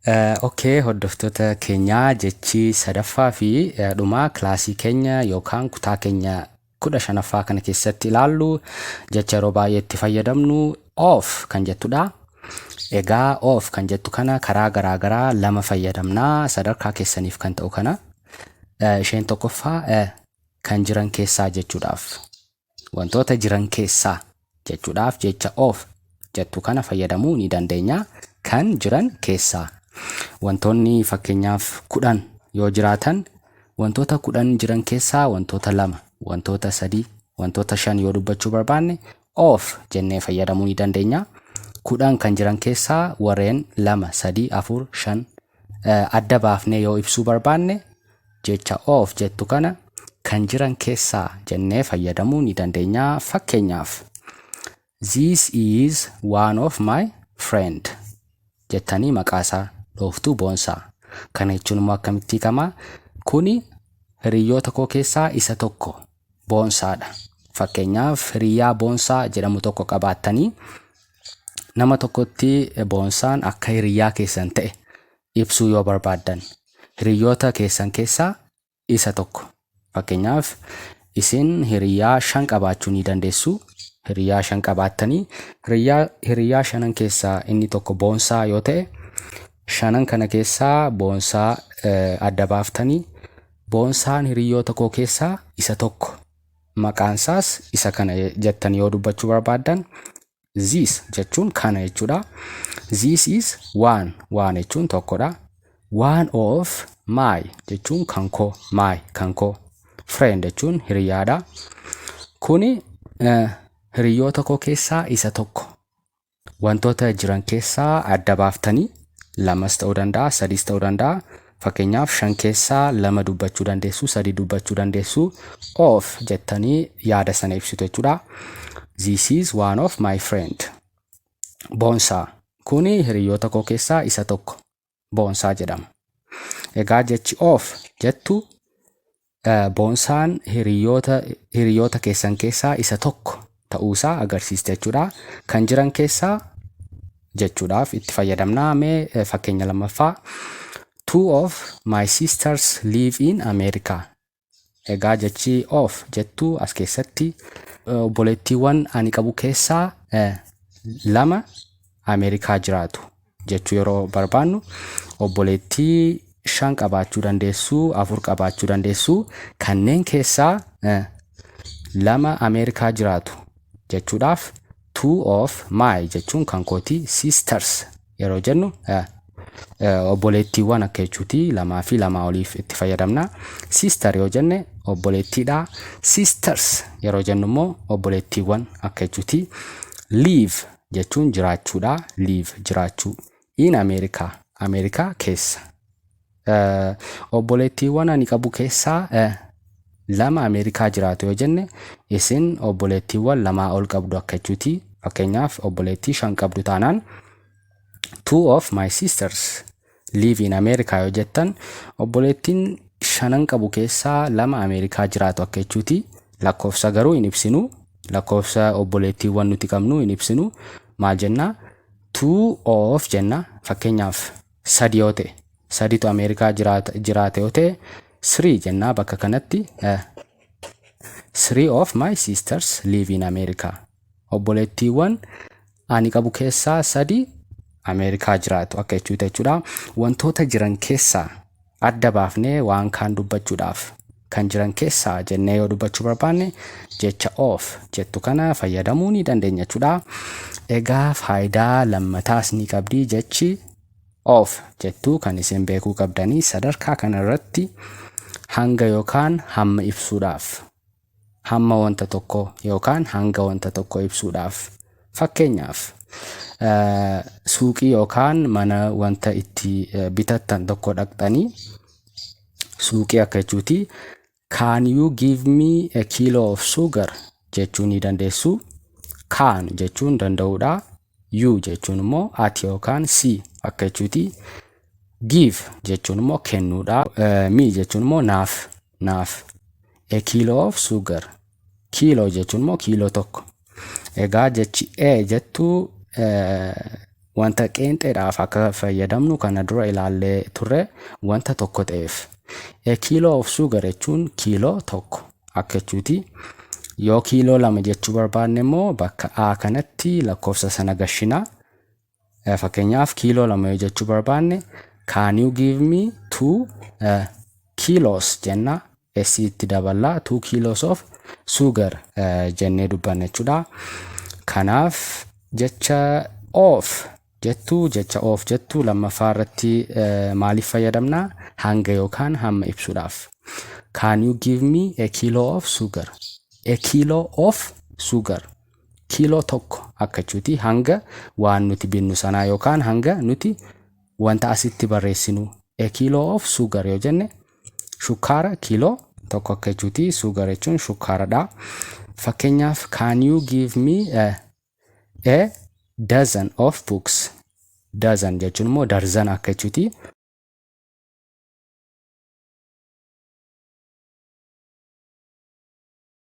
Okay, hordoftoota keenyaa, jechi sadaffaa fi dhumaa kilaasii keenya yookaan kutaa keenya 15ffaa kana keessatti ilaallu jecha yeroo baay'ee itti fayyadamnu of kan jettudha. Egaa of kan jettu kana karaa garaa garaa lama fayyadamnaa, sadarkaa keessaniif kan ta'u kana. Isheen tokkoffaa kan jiran keessaa jechuudhaaf, wantoota jiran keessaa jechuudhaaf jecha of jettu kana fayyadamuu ni dandeenya. Kan jiran keessaa. Wantoonni fakkeenyaaf 10 yoo jiraatan, wantoota 10 jiran keessaa wantoota lama, wantoota sadii, wantoota shan yoo dubbachuu barbaanne of jennee fayyadamuu ni dandeenya. 10 kan jiran keessaa warreen lama, sadii, afur, shan adda baafnee yoo ibsuu barbaanne jecha of jettu kana kan jiran keessaa jennee fayyadamuu ni dandeenya. Fakkeenyaaf, "This is one of my friend" jettanii maqaa isaa dhooftuu, Boonsaa. Kana jechuun immoo akkamitti hiikama? Kuni hiriyoota koo keessaa isa tokko, Boonsaadha. Fakkeenyaaf, hiriyaa Boonsaa jedhamu tokko qabaattanii nama tokkotti Boonsaan akka hiriyaa keessan ta'e ibsuu yoo barbaaddan, hiriyoota keessan keessaa isa tokko. Fakkeenyaaf, isin hiriyaa shan qabaachuu ni dandeessu. Hiriyaa shan qabaattanii hiriyaa shanan keessaa inni tokko Boonsaa yoo ta'e, shanan kana keessaa Boonsaa adda baaftanii, Boonsaan hiriyoota koo keessaa isa tokko, maqaan isaas isa kana jettanii yoo dubbachuu barbaaddan, this jechuun kana jechuudha. This is one, one jechuun tokkodha. One of my jechuun kan koo, my kan koo, friend jechuun hiriyaadha. Kuni hiriyoota koo keessaa isa tokko. Wantoota jiran keessaa adda baaftanii lamas ta'uu danda'a, sadis ta'uu danda'a. Fakkeenyaaf, shan keessaa lama dubbachuu dandeessu, sadi dubbachuu dandeessu. Of jettanii yaada sana ibsitu jechuudha. This is one of my friend. Boonsaa. Kuni hiriyoota koo keessaa isa tokko. Boonsaa jedhama. Egaa jechi of jettu Boonsaan hiriyoota keessan keessaa isa tokko ta'uusaa agarsiista jechuudha. Kan jiran keessaa jechuudhaaf itti fayyadamnaa. Mee fakkeenya lammaffaa. Two of my sisters live in America. Egaa jechi of jettu as keessatti obboleettiiwwan ani qabu keessaa lama Ameerikaa jiraatu jechuu yeroo barbaannu, obboleettii shan qabaachuu dandeessu, afur qabaachuu dandeessu, kanneen keessaa lama Ameerikaa jiraatu jechuudhaaf two of my jechuun kan kooti, sisters yeroo jennu obboleettiiwwan akka jechuuti, lamaa fi lamaa oliif itti fayyadamna. Sister yoo jenne obboleettiidha. Sisters yeroo jennu immoo obboleettiiwwan akka jechuuti. Live jechuun jiraachuudha. Live jiraachuu. In America, Ameerikaa keessa. Obboleettiiwwan ani qabu keessaa lama Ameerikaa jiraatu yoo jenne, isin obboleettiiwwan lamaa ol qabdu akka jechuuti. Fakkeenyaaf, obboleettii shan qabdu taanaan, two of my sisters live in America yoo jettan, obboleettiin shanan qabu keessaa lama Ameerikaa jiraatu akka jechuuti. Lakkoofsa garuu hin ibsinu. Lakkoofsa obboleettiiwwan nuti qabnu hin ibsinu. Maal jennaa? Two of jenna. Fakkeenyaaf, sadi yoo ta'e, saditu Ameerikaa jiraate yoo ta'e, three jennaa bakka kanatti. Three of my sisters live in America. Obboleettiiwwan ani qabu keessaa sadi Ameerikaa jiraatu akka jechuuti jechuudha. Wantoota jiran keessaa adda baafnee waan kaan dubbachuudhaaf kan jiran keessaa jennee yoo dubbachuu barbaanne jecha of jettu kana fayyadamuu ni dandeenya jechuudha. Egaa faayidaa lammataas ni qabdi jechi of jettu kan isin beekuu qabdanii sadarkaa kana irratti, hanga yookaan hamma ibsuudhaaf. Hamma wanta tokko yookaan hanga wanta tokko ibsuudhaaf. Fakkeenyaaf, suuqii yookaan mana wanta itti bitattan tokko dhaqxanii, suuqii akka jechuuti. "Can you give me a kilo of sugar?" jechuu ni dandeessu. Can jechuun danda'uudha. You jechuun immoo ati yookaan si akka jechuuti. Give jechuun immoo kennuudha. Me jechuun immoo naaf naaf. A kilo of sugar. Kiiloo jechuun immoo kiiloo tokko. Egaa jechi a jettu Wanta qeenxeedhaaf akka fayyadamnu kana dura ilaallee turre, wanta tokko ta'eef. A kilo of sugar jechuun kiiloo 1 akka jechuuti. Yoo kiiloo 2 jechuu barbaanne immoo bakka A kanatti lakkoofsa sana gashinaa. Fakkeenyaaf, kiiloo 2 yoo jechuu barbaanne, "Can you give me 2 kilos?" jenna. S itti daballaa, 2 kilos of sugar jennee dubbanna jechuudha. Kanaaf jecha of jettu, jecha of jettu lammaffaa irratti maaliif fayyadamna? Hanga yookaan hamma ibsuudhaaf. Can you give me a kilo of sugar? A kilo of sugar. Kiiloo 1 akka jechuuti, hanga waan nuti binnu sanaa yookaan hanga nuti wanta asitti barreessinu. A kilo of sugar yoo jenne, shukkaara kiiloo 1 akka jechuuti. Sugar jechuun shukkaaradha. Fakkeenyaaf, can you give me a dozen of books? Dozen jechuun immoo darzana akka jechuuti.